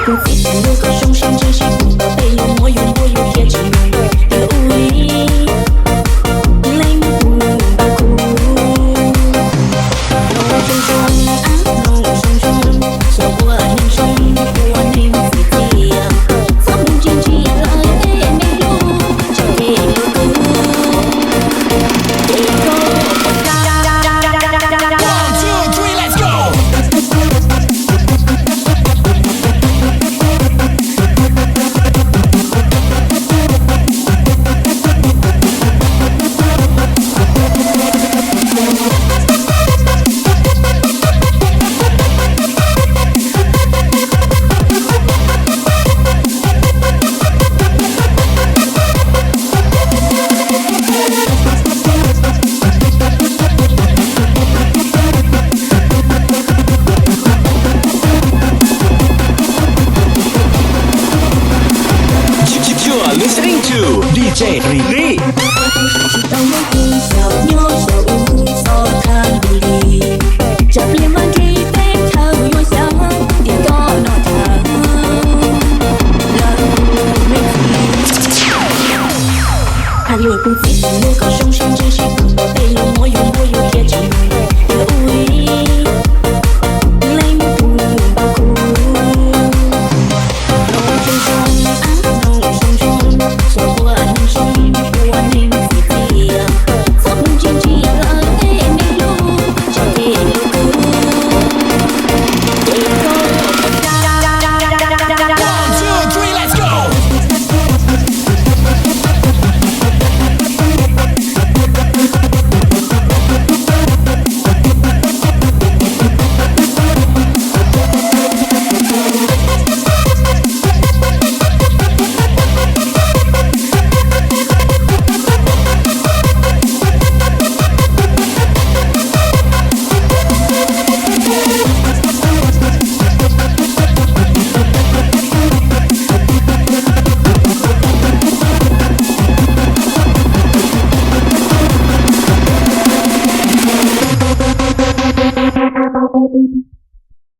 Kuv txiv tsis hlub koj zoo siab ntshe sib pus tau peb yus muab yus npuaj yus khiav tsis mus tiag ua li. Leej twg mus ntaus kuv, mloog zoo zoo, ab mloog zoo zoo, xyov ua neeg zoo ua neeg txiv txiaj, txhob mus ntsia ntsia lawv tej me hlub, tsam ces yuav tu ces koj. You are listening to D J